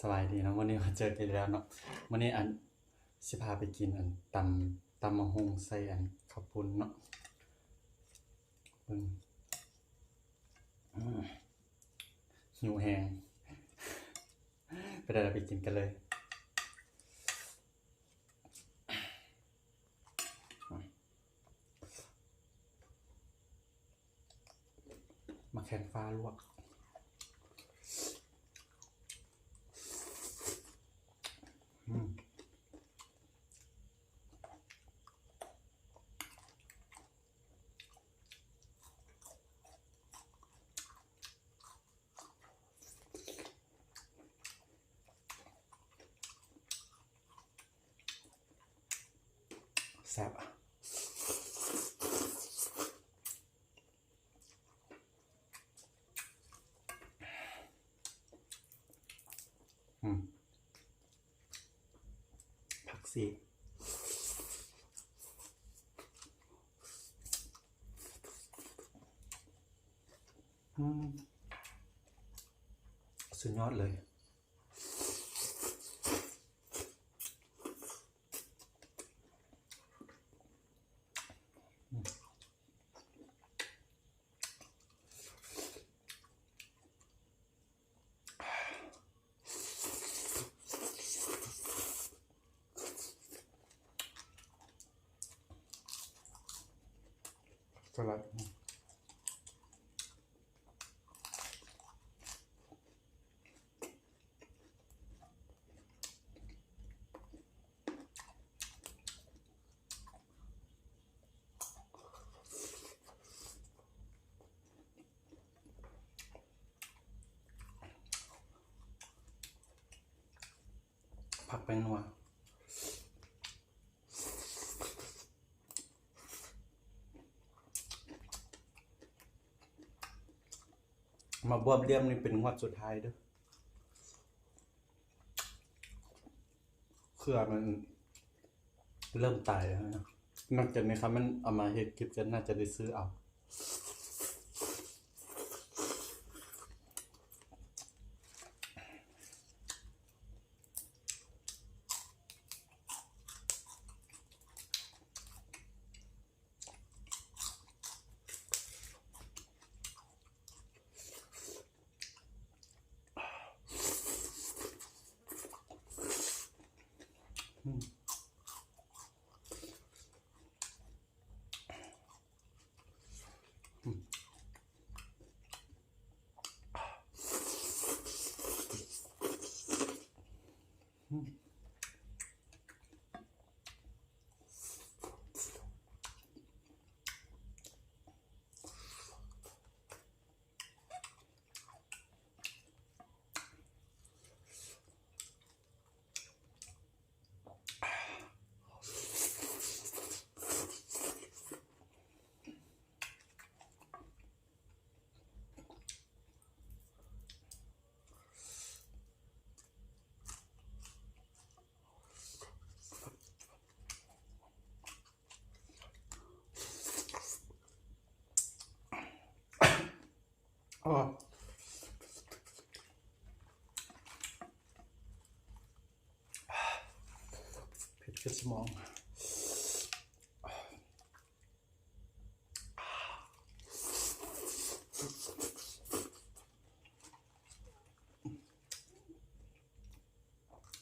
ສະບາຍດີເນາະ ມື້ນີ້ມາເຈີກັນອີກແລ້ວເນາະ. ມື້ນີ້ອັນ ຊິພາໄປກິນອັນ ຕຳ ຕຳໝາກຫຸ່ງໃສ່ອັນ ເຂົ້າປຸ້ນເນາະ. ເບິ່ງ ອືມ ຫິວແຮງ ໄປໄດ້ລະ ໄປກິນກັນເລີຍ. ໝາກແຄງຟ້າລວກ ອືມ ແຊບ ອືມ ຜັກຊີ ອືມ ສຸດຍອດເລີຍ. ສະຫຼັດ ຜັກແປ້ງນົວ ໝາກບວບຫຼ່ຽມນີ້ເປັນງວດສຸດທ້າຍເດີ້ ເຄືອມັນເລີ່ມຕາຍແລ້ວນະ. ນອກຈາກນີ້ ຄັນມັນເອົາມາເຮັດກິບ ກໍໜ້າຈະໄດ້ຊື້ເອົາ. ເຜັດຂຶ້ນສະໝອງ.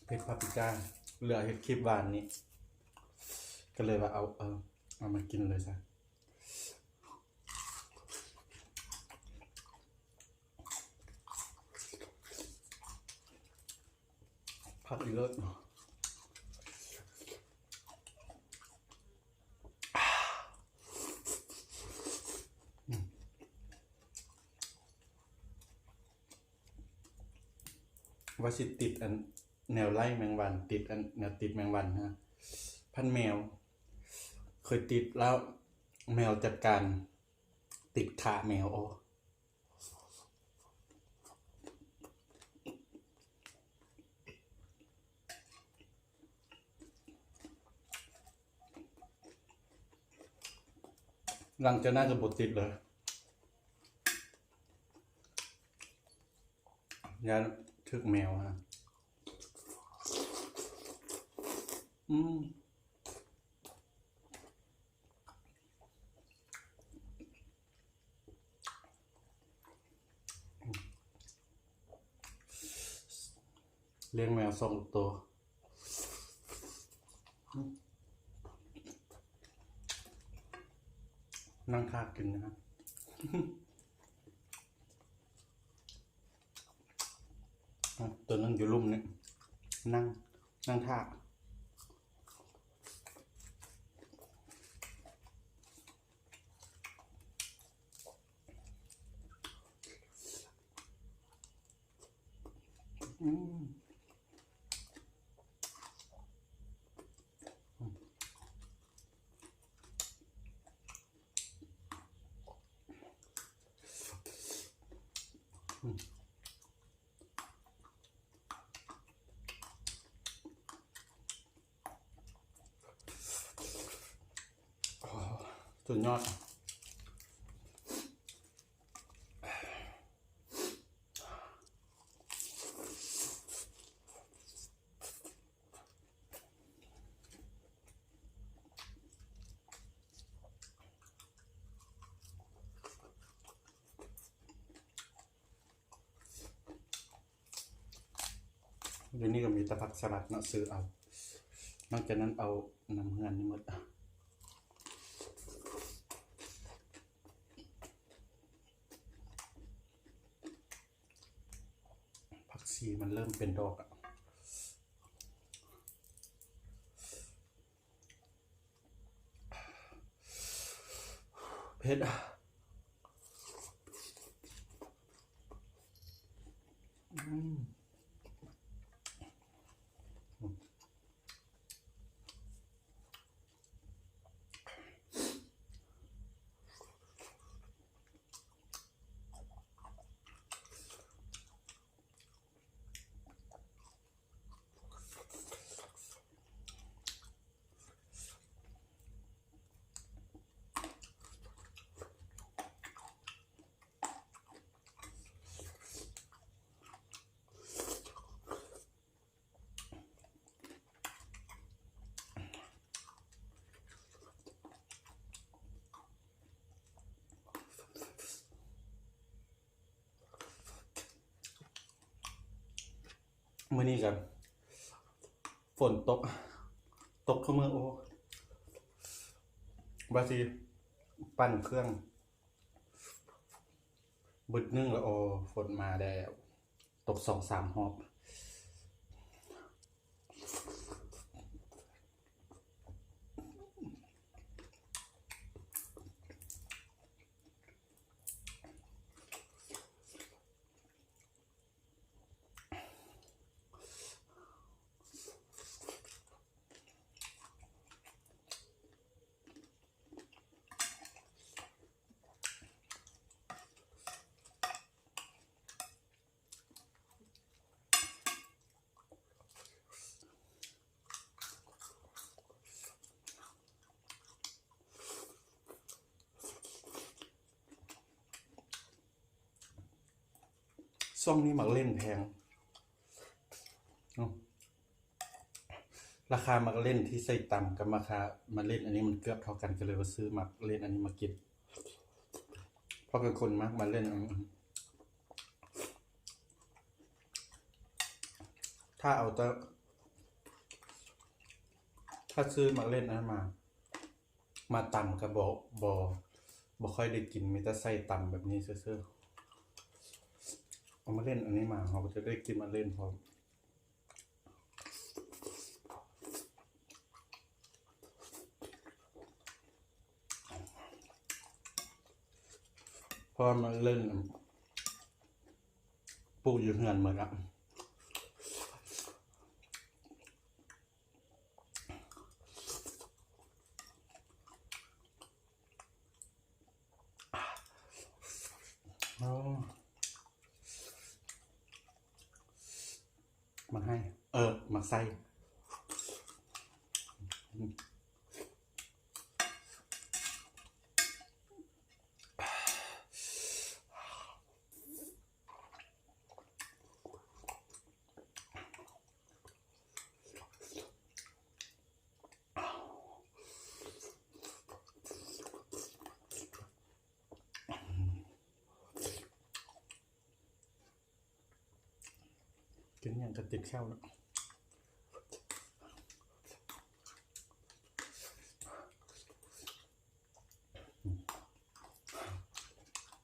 ເຜັດປາປິກ້າ ເຫຼືອເຮັດຄລິບຫວານນີ້ ກໍເລີຍວ່າເອົາ ເອົາ ເອົາມາກິນເລີຍຊະ. ຜັກອີເລີດ ວ່າຊິຕິດອັນແນວໄລ່ແມງວັນ ຕິດອັນແນວຕິດແມງວັນນະ ພັນແມວ ເຄີຍຕິດແລ້ວ ແມວຈັດການ ຕິດຂາແມວ ໂອ້ ຫຼັງຈາກນັ້ນກໍບໍ່ຕິດເລີຍ ຢ້ານຖືກແມວຫັ້ນນະ. ອືມ ລ້ຽງແມວສອງໂຕ ນັ່ງຖ້າກິນນະ. ອາ ຕົວໜຶ່ງຢູ່ລຸ່ມນີ້ ນັ່ງ ນັ່ງຖ້າ. ອືມ ໂອ້ ສຸດຍອດ. ຢູ່ນີ້ກໍມີແຕ່ຜັກສະຫຼັດເນາະ ຊື້ເອົາ. ນອກຈາກນັ້ນເອົານຳເຮືອນນີ້ໝົດ. ຜັກຊີມັນເລີ່ມເປັນດອກອະ. ເຜັດ. ອືມ. ມື້ນີ້ກໍຝົນຕົກ ຕົກທຸກມື້. ໂອ້ ວ່າຊິປັ່ນເຄື່ອງບຶດໜຶ່ງແລ້ວ ໂອ້ ຝົນມາແລ້ວ ຕົກສອງສາມຮອບ. ຊ່ວງນີ້ໝາກເລັ່ນແພງເນາະ. ລາຄາໝາກເລັ່ນທີ່ໃສ່ຕຳກັບລາຄາໝາກເລັ່ນອັນນີ້ມັນເກືອບເທົ່າກັນ ກໍເລີຍວ່າຊື້ໝາກເລັ່ນອັນນີ້ມາກິນ ເພາະເປັນຄົນມັກໝາກເລັ່ນ. ອືມ ຖ້າເອົາແຕ່ ຖ້າຊື້ໝາກເລັ່ນອັນນັ້ນມາ ມາຕຳກໍບໍ່ ບໍ່ ບໍ່ຄ່ອຍໄດ້ກິນ ມີແຕ່ໃສ່ຕຳແບບນີ້ຊື່ໆ. ເອົາໝາກເລັ່ນອັນນີ້ມາ ເຮົາກໍຈະໄດ້ກິນໝາກເລັ່ນພ້ອມ. ເພາະວ່າມັນເລີ່ມປູກຢູ່ເຮືອນໝົດລະ. ໂອ້ ໝາກໄຮ່ ເອີ ໝາກໄຊ. ກິນຫຍັງກໍຕິດແຂ້ວເນາະ.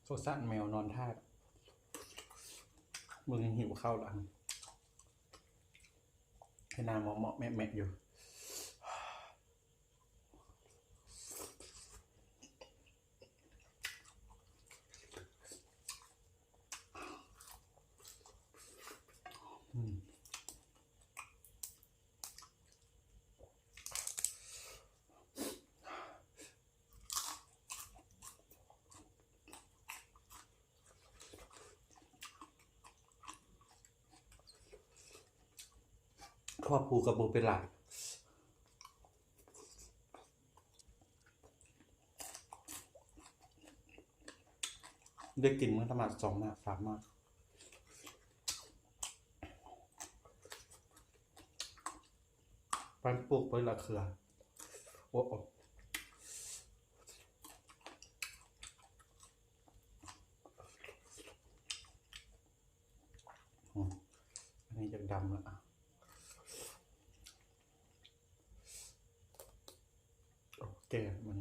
ສົງສານແມວນອນຖ້າ ເບິ່ງ ຫິວເຂົ້າລະ ເຮັດໜ້າເມາະໆແມະໆຢູ່. ຄວບຄູ່ກັບບໍ່ເປັນຫຼາຍ ໄດ້ກິນມື້ລະໝາກສອງໝາກສາມໝາກ ໄປປູກໄປລະເຄືອ ໂອ້ ໂອ້ ອືມ ອັນນີ້ຢາກດຳລະ ໂອເຄ ມັນ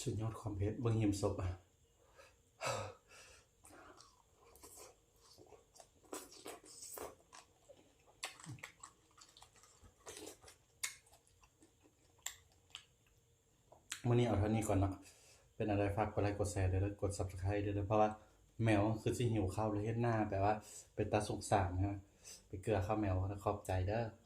ສຸດຍອດຄວາມເຜັດ ເບິ່ງຫິມສົບ. ມື້ນີ້ເອົາເທົ່ານີ້ກ່ອນເນາະ ເປັນແນວໃດຝາກກົດໄລກົດແຊເດີ້ ກົດ Subscribe ເດີ້ ເພາະວ່າແມວຄືຊິຫິວເຂົ້າ ແລ້ວເຮັດໜ້າແບບວ່າເປັນຕາສົງສານນະ. ໄປເກືອເຂົ້າແມວ ຂອບໃຈເດີ້.